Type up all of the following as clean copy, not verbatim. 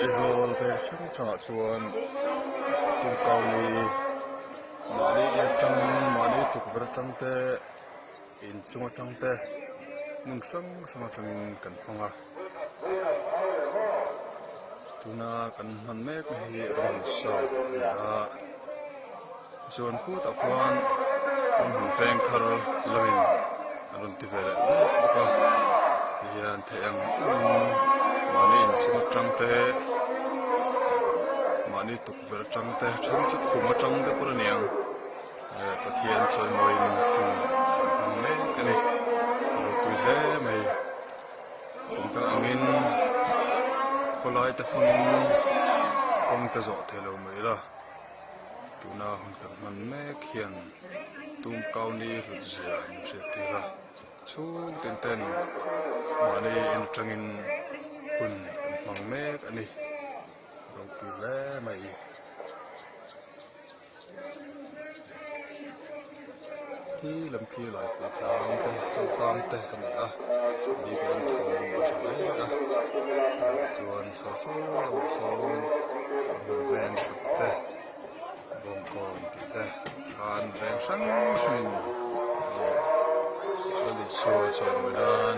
Aizawl veng hrang hrangah chuan tumkau ni mahni in atangin mahni tukverh atang te inchung atang te hmun hrang hrang atangin kan hmang a tuna kan hman mek na hi rawng sap a ni a. Tichuan khutah khuan kawng veng thar lamin an rawn ti ve leh mek bawk a tihian theih ang angin mahni inchung atang te mahni tukverh atang te then chu khum atang te pawh a ni ang eh Pathian chawimawiin hun an hmang mek a ni a ropui hle mai kum dang angin khawlai te fangin kawng te zawh theih lo mai la. Tuna hun kan hman mek hian tumkauni hlut zia min hriat tir a, chhung tin ten mahni in atangin hun an hmang mek a ni, ropui hle mai. Khi lam khi laipui tlang te chaltlang te a ni a ni pawh an thawm a tha hle a chuan saw saw lamah sawn hmun veng chhuk te bawngkawn tih te khan veng hrang hrangin lal Isua chawimawi nan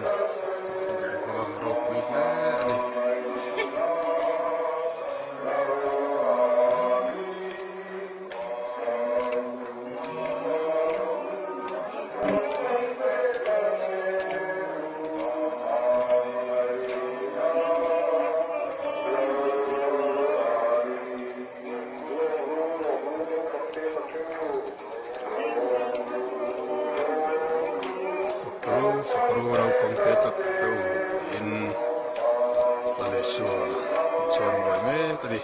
an inhmang a ropui hle a ni. Fakru fakru naupang te tak te u tiin Lalisua chuan buai mek a ni.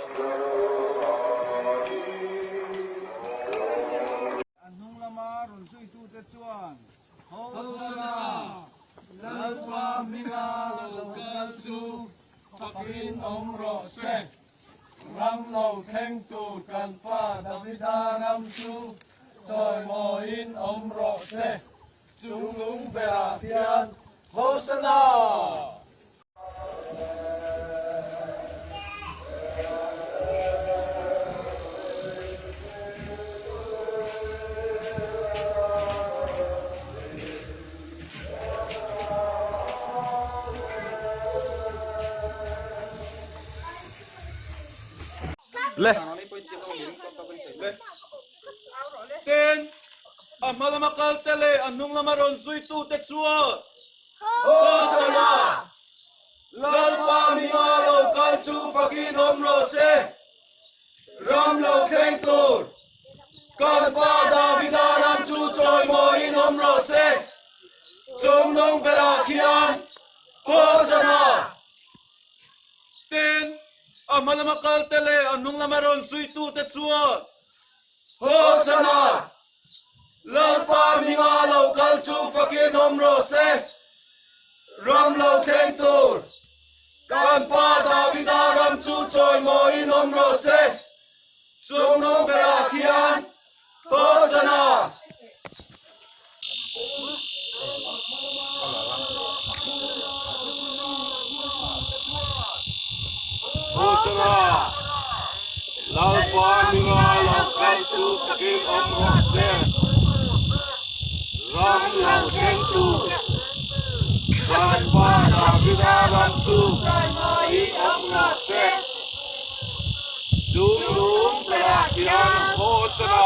A hnung lama rawn zuitute chuan, Hosana! Lalpa hminga lo kal chu fakin awm rawh se. Ram lo thleng tur kan pa Davida ram chu chawimawiin awm rawh se. Chung lung berah hian, Hosana! Le. Ten a hma lama kal te leh a hnung lama rawn zuitu te chuan Hosana! Lalpa minga lo kal chu fakin awm rawh se. Ram lo thleng tur kan pa Davida ram chu chawimawiin awm rawh se. Chungnung berah khian Hosana! Tin, a hma lama kal te leh a hnung lama rawn zuitute chuan Hosana! Lalpa hminga lo kal chu fakin awm rawh se. Ram lo thleng tur kan pa Davida ram chu chawimawiin awm rawh se. Chungnung berah khian Hosana! Hosana! Lalpa hminga lo kal chu fakin awm rawh se. Ram lo thleng tur kan Pa Davida ram chu chawimawiin awm rawh se. Chunglung berah hian Hosana!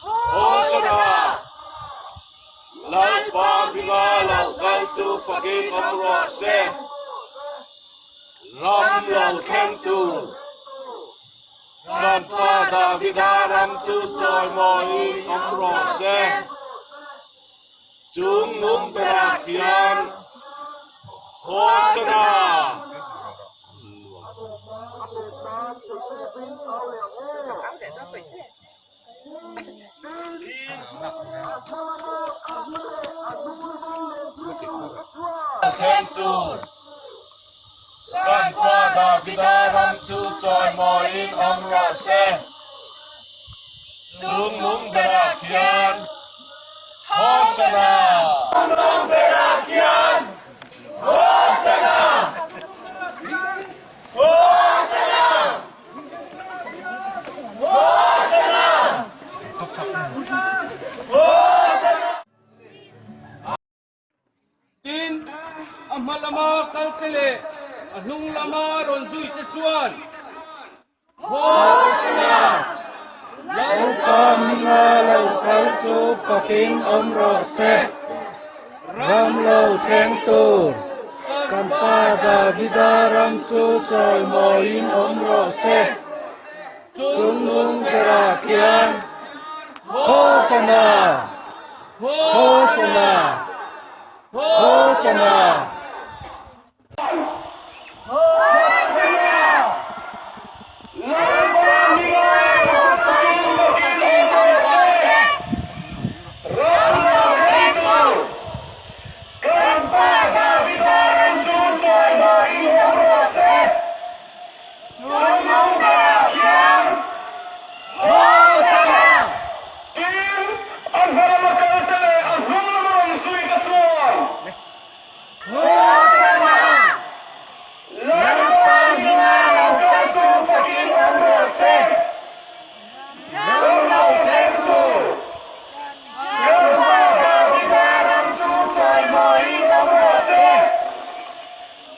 Hosana! Lalpa hminga lo kal chu fakin awm rawh se. Ram lo thleng tur Kan pa Davida ram chu chawimawiin awm rawh se. Chung nung berah hian Hosana! Thleng tur kan pa Davida. Davida ram chu chawimawiin awm rawh se. Chungnung berah khian Hosana! Chungnung berah khian Hosana! Hosana! Hosana! Hosana! Tin, a hma lama kalte leh a hnung lama rawn zuite chuan, Hosana! Lalpa hminga lo kal chu fakin awm rawh se. Ram lo thleng tur kan pa Davida ram chu chawimawiin awm rawh se. Chungnung berah khian Hosana! Hosana! Hosana! Hosana! Lalpa hminga lo kal chu fakin awm rawh se. Ram lo thleng tur kan pa Davida ram chu chawimawiin awm rawh se. Chungnung berah hian Hosana! Tin, a hma lama kalte leh a hnung lama rawn zui te chuan Hosana! Lalpa hminga lo kal chu fakin awm rawh se. Ram lo thleng tur Lalpa Davida ram chu chawimawiin awm rawh se.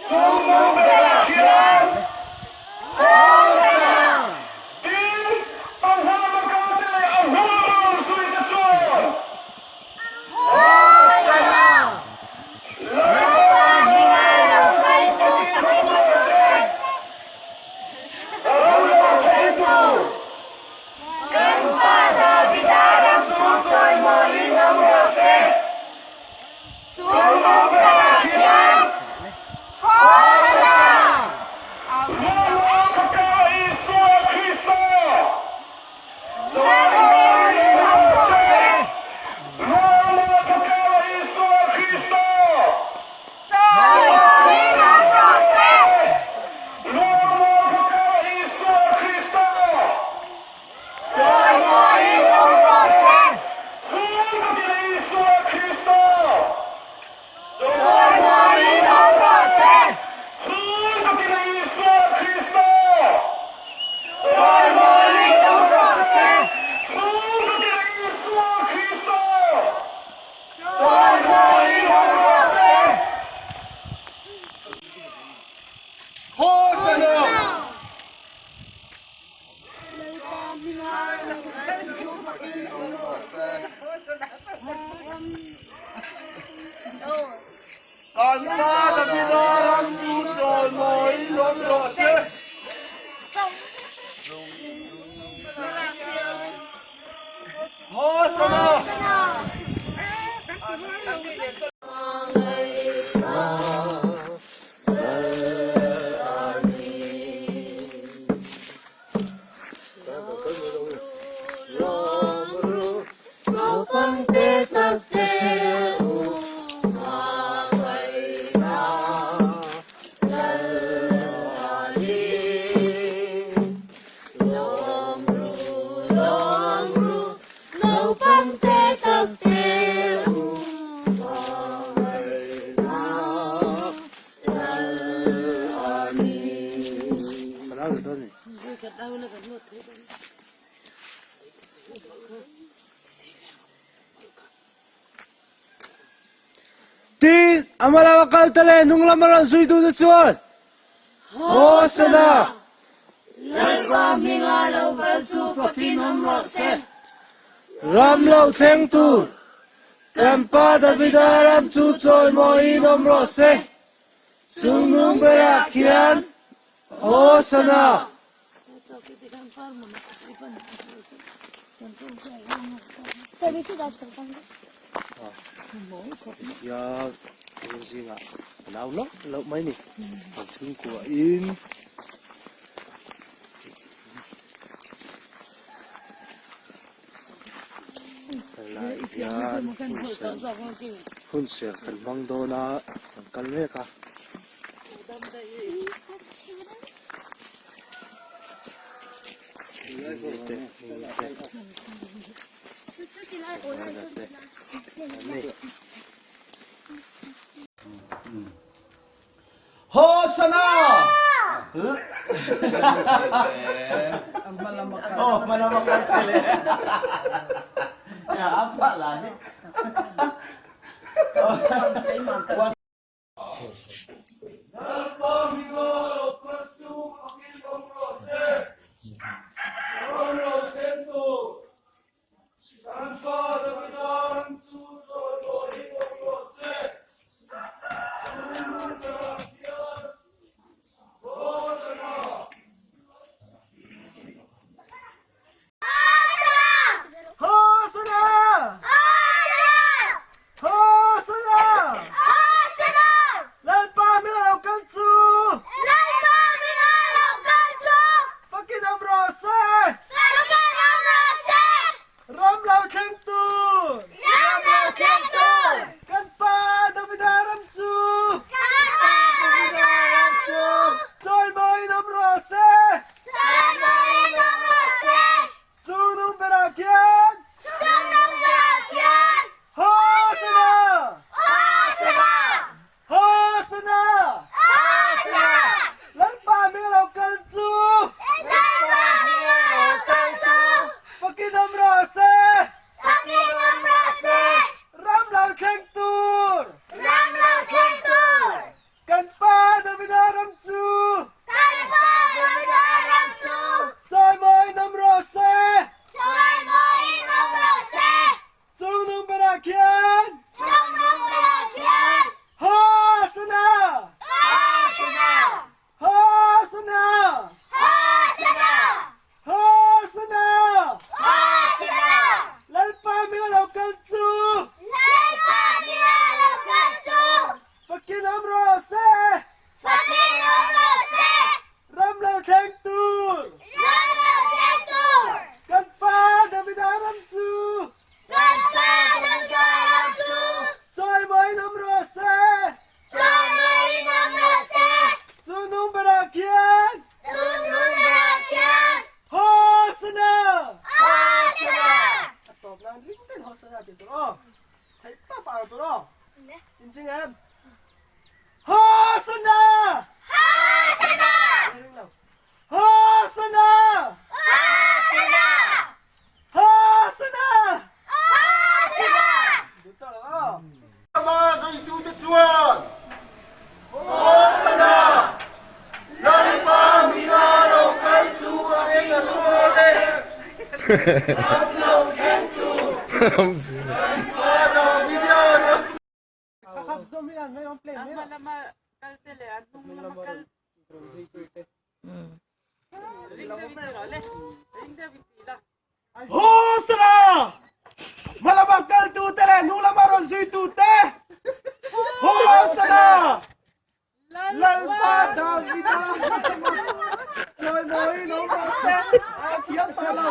Chungnung berah hian Hosana! Tin, a hma lama kalte leh a hnung lama rawn zui te chuan Hosana! Lalpa hminga lo kal chu fakin awm rawh se. Ram lo thleng tur Kan pa Davida ram chu chawimawiin awm rawh se. Chungnung berah hian Hosana! Lal Fapa Isua Krista! Chawimawiin awm rawh se! Lal Fapa Isua Krista! Chawimawiin awm rawh se! Lal Fapa Isua Krista! Chawimawiin awm rawh se! Chhung takin Isua Krista! Chawimawiin awm rawh se! Chhung takin Isua Krista! Chawimawiin awm rawh se! Chhung takin Isua Krista! Chawimawiin awm rawh se! Hosana! Kan pa Davida ram chu chawimawiin awm rawh se. Hosana! Tin, a hma lama kal ta leh hnung lama rawn zui duh te chuan, Hosana! Lalpa hminga lo kal chu fakin awm rawh se. Ram lo thleng tur, kan pa Davida ram chu chawimawiin awm rawh se. Chungnung berah khian Hosana! Ya zingah a nau loh loh mai ni an chhungkua in helai hian hun serh kan hmang dawn a kan kal mek a. te hei te te an ni. Hosana! Oh, hmalama kal te le. Ya, apa lah ni. Hosana! Hmalama kaltute leh hnunglama rawn zuitute! Hosana! Lalpa Davida chawimawiin awm rawh se, a thiam tawh lo.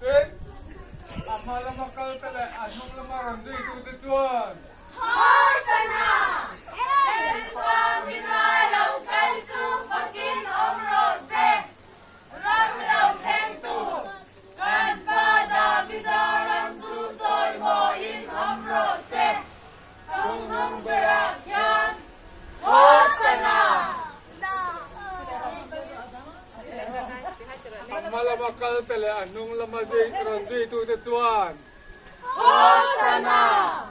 Tin, a hma lama kal te leh a hnung lama rawn zuitute chuan. Hosana! Lalpa hminga lo kal chu fakin awm rawh se. Ram lo thleng tur kan Pa Davida ram chu chawimawiin awm rawh se. Chungnung berah khian Hosana! A hma lama kal te leh a hnung lama zui rawn zuitute chuan. Hosana!